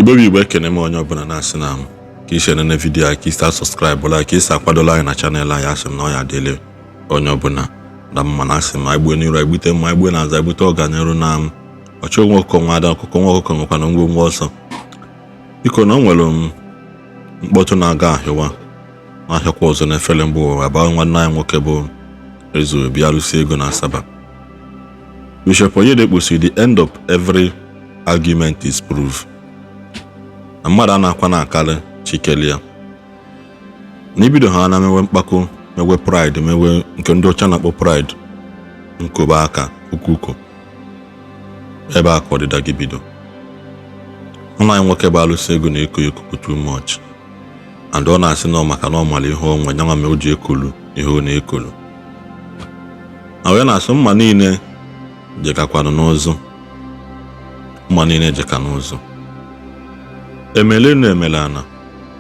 Igbo bụ Igbo, ekene m onye ọbụla na-asị na m ka isi enene video a, ka isi asubscribe la, ka isi akwadola anyị na channel anyị. Asị m na ọ ya adịle onye ọbụla na mma, na asị m anyị gbuo n'iru, egbute mma, anyị gbuo n'azụ, egbute ọganiru. Na m ọchụ nwa ọkụkọ nwa ada, ọkụkọ nwa ọkụkọ nwekwana ngwongwo ọsọ. Biko, na o nwere m mkpọtụ na-aga ahịwa n'ahịakwa ọzọ n'efere mgbe ụwa aba nwanne anyị nwoke bụ Eze Obi Alụsị Ego na Asaba. Bishop Oyedepo si, "The end of every argument is proof." Na mmadụ a na-akwa na-akarị chikelia na ibido ha na mewe mkpako, mewe pride, mewe nke ndị ọcha na-akpọ pride, nkobe aka ukuko ebe a ka ọdịda gị bido. Nwa anyị nwoke bụ Alụsị Ego na-eko ekuku too much, and ọ na-asị na ọ maka na ọ mara ihe onwe nyanwa ma o ji ekolu ihe ọ na-ekolu na wee na-asụ mma niile jekakwanụ n'ụzụ, mma niile jeka n'ụzụ. Emele na emele ana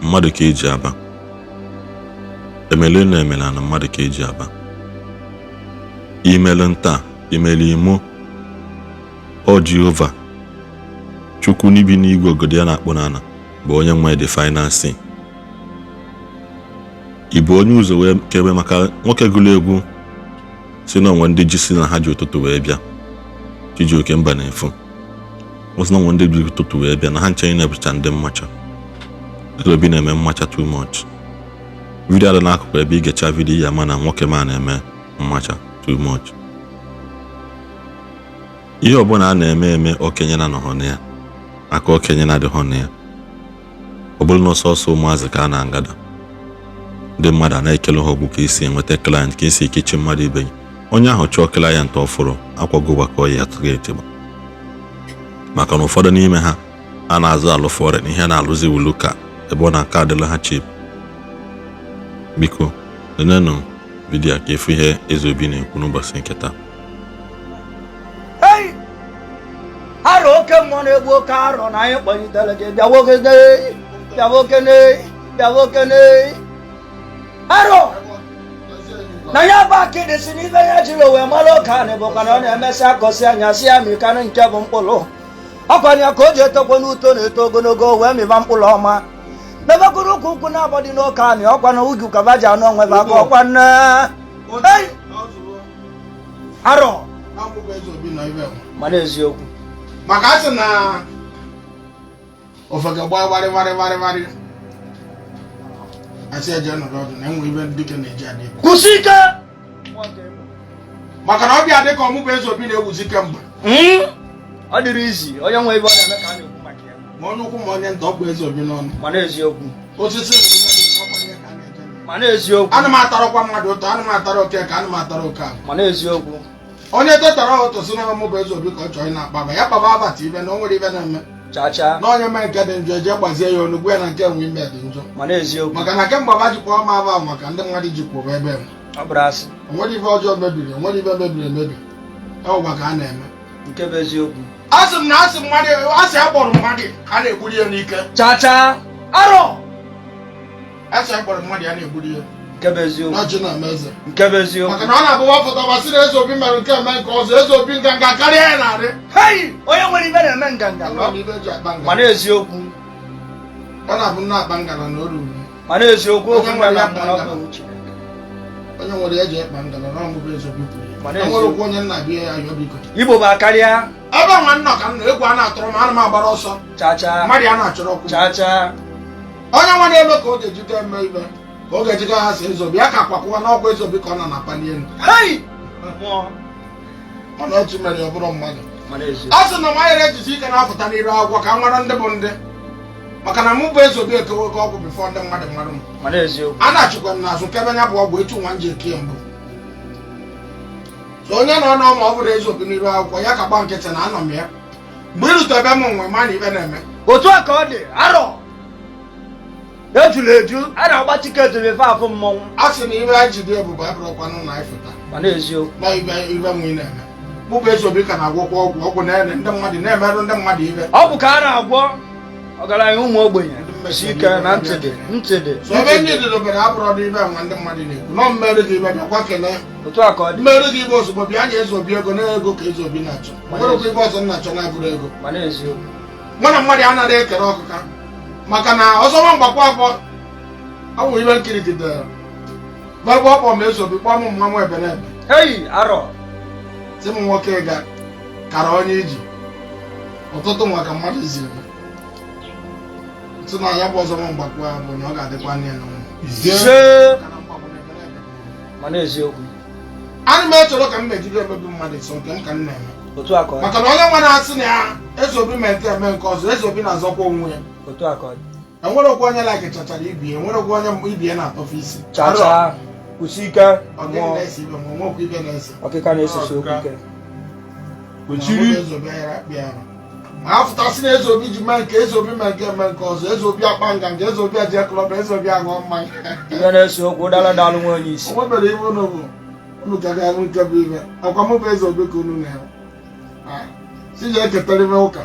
mmadụ ka eji aba, emele na emele ana mmadụ ka eji aba. Imele nta, imele imo, ọ Jehova Chukwu n'ibi n'igwe ogodo ya na-akpụ n'ala bụ onye nwe the final say. Ị bụ onye ụzọ wee kebe maka nwoke gụrụ egwu si na onwe ndị ji si na ha ji ụtụtụ wee bịa. Chijioke mba na-efu ọ sị na onwe ndị ji ụtụtụ wee bịa na ha nche na-ebucha ndị mmacha. Eze Obi na-eme mmacha too much. Video dị n'akụkụ ebe ị gecha video ya, ma na nwoke ma na-eme mmacha too much. Ihe ọbụla a na-eme eme, okenye na nọrọ na ya, aka okenye na-adịghọ na ya. Ọ bụrụ na ọsọsọ ụmụazị ka a na-agada, ndị mmadụ a na-ekele ha ọgwụ ka esi enweta client, ka esi ekechi mmadụ ibe gị. Onye ahụ chọọ client ọfụrụ akwago ụwa ka ọ ya atụghị etiba, maka na ụfọdụ n'ime ha a na-azụ alụ foreign, ihe na-alụzi wulu ka ebe ọ na-aka adịla ha cheap. Biko, nenenụ video ka efu ihe Eze Obi na-ekwu n'ụbọchị nke taa. Hey! Arọ oke mmụọ na-egbu oke arọ na anyị kpọlitere gị, bịa wogede, bịa wokene, bịa wokene. Arọ na ya bụ akịdị si n'ibe ya jiri wee mara oge anị bụkwa na ọ na-emesị akọsị anya si ya mịkanụ nke bụ mkpụrụ ọkwanye ka o ji etokwa n'uto na-eto ogologo wee mịba mkpụrụ ọma mebekụrụ ụkwụ nkwụ na-abọ dị n'oke anị ọkwa na ugwu kaba ji anụ onwe aka ọkwa nne. Hey! Arọ mana eziokwu. Maka a sị na ofeke gbaa warị warị warị warị, asị eje nọrọ ọdụ na enwe ibe dike na-eji adị egwu. Kwụsị ike. Maka na ọbịa dị ka ọmụbụ Eze Obi na-ewuzi kemgbe. Ọ dịrị izi onye nwe ebe ọ na-eme ka a na-ekwu maka ya. Ma onye ukwu ma onye nta, ọ bụ Eze Obi n'ọnụ. Mana eziokwu. Osisi bụ ihe dị n'ọkwa ihe ka a na-eje na ya. Mana eziokwu. Ana m atarakwa mmadụ ụtọ, ana m atara oke ka ana m atara oke ahụ. Mana eziokwu. Onye tetara ụtọ si na ọmụbụ Eze Obi ka ọ chọrọ ị na-akpa aba ya, kpaba abata ibe na o nwere ibe na-eme. Chacha. Na onye mee nke dị njọ, eje gbazie ya ọnụ, gwa ya na nke nwe ime dị njọ. Mana eziokwu. Maka na kemgbe aba jikwa ọma aba ahụ, maka ndị mmadụ jikwụrụ ebe m. Ọ bụrụ asị. Onwere ife ọjọọ mebiri, onwere ife mebiri emebi, ọgwa ka a na-eme. Nke bụ eziokwu. Asị m na asị mmadụ, asị akpọrọ mmadụ a na-egburi ya n'ike. Chacha, arọ. Asị akpọrọ mmadụ a na-egburi ya. Nke bụ eziokwu. N'ọchị na-eme eze. Nke bụ eziokwu. Maka na ọ na-abụwa fụtaba sị na Eze Obi mere nke eme nke ọzọ, Eze Obi nganga karịa ya narị. Hei, onye nwere ibe na-eme nganga. Enwere m ibe eji akpa nganga. Mana eziokwu. Ọ na-abụ nna akpa nganga na o ruru. Mana eziokwu, okwu Onye nwere nwere ya na kpa mmanụ nganga. bụ Chineke. Onye nwere ya ji ekpa nganga na ọmụbụ Eze Obi kwuru ya. Mana Enwere eziokwu. okwu onye nna bịa ya yọọ biko. Igbo bụ akarịa. Ebe nwa nnọ ka m nọ, egwu a na-atụrụ m, ana m agbara ọsọ. Chacha. Mmadụ ya na-achọrọ ọkụ. Chacha. Onye nwa na-eme ka ọ ga-ejide eme ibe ka ọ ga-ejide ha si Eze Obi ya ka akwakụwa n'ọkwa Eze Obi ka ọ nọ na pali elu. Hei, mmụọ. Ọ na ọchị mere ya ọ bụrụ mmadụ. Mana eziokwu. A sị na nwaanyị na-ejisi ike na-apụta n'iru akwụkwọ ka m mara ndị bụ ndị, maka na mụ bụ Eze Obi ekewe oke ọgwụ before ndị mmadụ mmadụ m. Mana eziokwu. A na-achịkwa m n'azụ kebe ya bụ ọgwụ etu nwa m ji eke mbụ. So onye nọ nọ ma ọ bụrụ Eze Obi n'iru akwụkwọ ya ka gba nkịtị na anọ m ya mgbe irute ebe m nwe ma na ibe na-eme. Otu a ka ọ dị, arọ ejula eju a na-agba ticket befe afụ mmọnwụ. A sị na ibe anyị ji dị ebube abụrụkwanụ na ịfụta. Mana eziokwu. Na ibe ibe nwe na-eme, mụ bụ Eze Obi ka na-agwọkwa ọgwụ, ọgwụ na-ene ndị mmadụ, na-emerụ ndị mmadụ ibe. Ọ bụ ka a na-agwọ ọgaranya ụmụ ogbenye si ike na ntị dị, ntị dị. So ebe ndị didobere abụrọ n'ibe nwa ndị mmadụ na-ekwu nọ mmerụ gị ibe, bịakwa kelee. Otu a ka ọ dị. Mmerụ gị ibe ozugbo, bịa nye Eze Obi ego na ego ka Eze Obi na-achọ. Nwerekwa ibe ọzọ m na-achọ na-abụrụ ego. Mana eziokwu. Mụ na mmadụ anaghị ekere ọkụka, maka na ọzọ nwa mgbakwa abụọ ọ bụ ibe nkirigidere ebe ọ kpọọ m Ezeobi, kpọọ m mmanwụ ebenebe. Hei, arọ. Sị m nwoke ga kara onye iji ụtụtụ nwa ka mmadụ zi eme sị na ya bụ ọzọ nwa mgbakwa bụ na ọ ga-adịkwa nne ya na nwa. Ise. Maka na mgbakwa na ebenebe. Mana eziokwu. Ana m echọrọ ka m mejide emebi mmadụ so nke m ka m na-eme. Otu a ka ọ dị. Maka na onye nwa na-asị na ya Ezeobi mee nke eme nke ọzọ, Ezeobi na-azọkwa onwe ya. Otu a ka ọ dị. Enwerekwa onye like chachara ibie, enwerekwa onye ibie na-atọfe isi. Chacha, kwụsị ike. Ọ gịnị Mmụọ. na-ese ibe ma onwekwa ibe na-ese. Ọkịka na-esesi okwu ike. Kwechiri. Ezeobi anyara akpị arụ ma afụtasị na Ezeobi ji mee nke Ezeobi mee nke eme nke ọzọ, Ezeobi akpa nganga, Ezeobi aje club, Ezeobi aṅụọ mmanya. Ibe na-ese okwu dala dalụ nwa onye isi. O nwebere ibe unu bụ unu ka ga-ahụ nke bụ ibe ọkwa mụ bụ Ezeobi ka unu na-ere si ji eketara ibe ụka.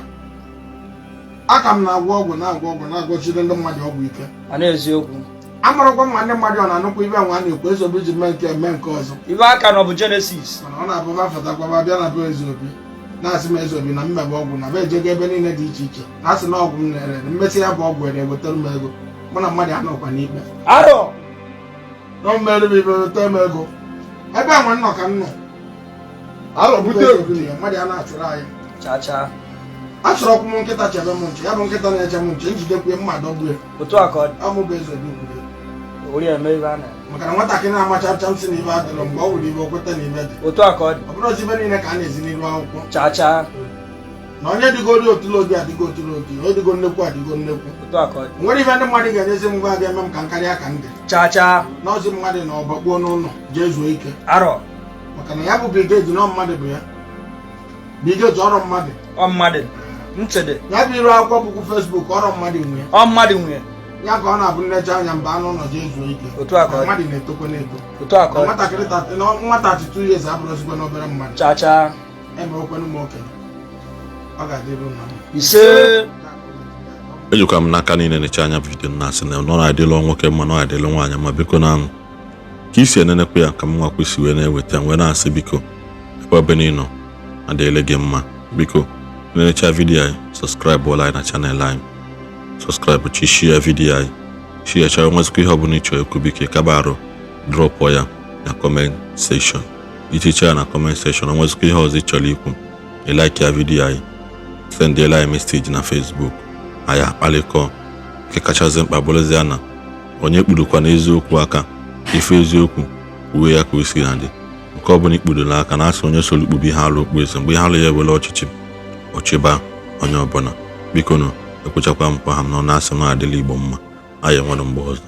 Aka m na-agwọ ọgwụ, na-agwọ ọgwụ, na-agwọchiri ndị mmadụ ọgwụ ike. Mana eziokwu. Amarakwa ma ndị mmadụ ọ na-anụkwa ibe nwa na-ekwu Ezeobi ji mee nke eme nke ọzọ. Ibe aka nọ bụ Genesis. Mana ọ na-abụ bafụtakwaba bịa na be Ezeobi na-asị m Ezeobi na mmebe ọgwụ na be ejego ebe niile dị iche iche na-asị na ọgwụ m na-ere mmesị ya bụ ọgwụ ere ewetara m ego, mụ na mmadụ anọkwa n'ikpe. Arọ. Na o mere m ibe weta m ego ebe a nwa nnọ ka m nọ. Arọ bute. Ezeobi na ya, mmadụ a na-achụrụ anyị. Chacha. Achọrọkwu m nkịta chebe m nche, ya bụ nkịta na-eche m nche njidekwu mma dọgbu ya. Otu a ka ọ dị. Ọ mụ bụ Ezeobi kwuru ya. Ori eme ibe a na. Maka na nwatakịrị na-amachacha m sị na ibe adịrọ mgbe ọ wụrụ ibe o kweta na ibe dị. Otu a ka ọ dị. Ọ bụrụ ozi ibe niile ka a na-ezi n'iru akwụkwọ. Chacha. Na onye dịgodi otulobi adịgo otulobi, onye dịgo nnekwu adịgo nnekwu. Otu a ka ọ dị. Nwere ife ndị mmadụ ga-enyezi m gwa ga-eme m ka m karịa ka m dị. Chacha. N'ọzi mmadụ na ọbakpuo n'ụlọ jee zuo ike. Arọ. Maka na ya bụ Bill Gates nọ mmadụ bụ ya. Bill Gates ọrụ mmadụ. Ọ mmadụ. Ntị dị. Ya bụ iru akwụkwọ bụkwu Facebook ọrụ mmadụ nwe ya. Ọ mmadụ nwe. Ya ka ọ na-abụ nnecha anya mba anụ ụlọ jee zuo ike. Otu a ka ọ dị. Mmadụ na-etokwa na-eto. Otu a ka ọ dị. Nwatakịrị nwata 32 years abụrụzikwa n'obere mmadụ. Chacha. Emewekwanụ m okenye. Ọ ga-adịru na mma. Ise. Ejikwa m n'aka niile na-eche anya vidiyo na-asị na ọ na-adịla nwoke mma, na ọ adịla nwaanyị mma. Biko na ka isi enenekwa ya ka m nwa kwesị wee na-eweta wee na-asị biko ebe ọbụla ị nọ adịla gị mma. Biko nenecha vidiyo anyị, subscribe ụlọ anyị na channel anyị, subscribe chi, share vidiyo anyị, share chọrọ nwezikwa ihe ọbụla ị chọrọ ekwu, biko kaba arụ drop ya na comment section. Iticha ya na comment section, onwezikwa ihe ọzọ ị chọrọ ikwu, ị like ya vidiyo anyị, sendiela anyị message na Facebook, anyị akpalikọ. Nke kachasị mkpa bụrụzia na onye kpurukwa n'eziokwu aka ife eziokwu uwe ya ka o si na dị nke ọbụla ikpudola aka na-asị onye soro ikpube ihe alụ okpu eze mgbe ihe alụ ya ewere ọchịchị ọchịba onye ọbụla. Biko nụ ekwechakwa m kwa ha m nọ na-asị m adịla Igbo mma. Anyị enwere mgbe ọzọ.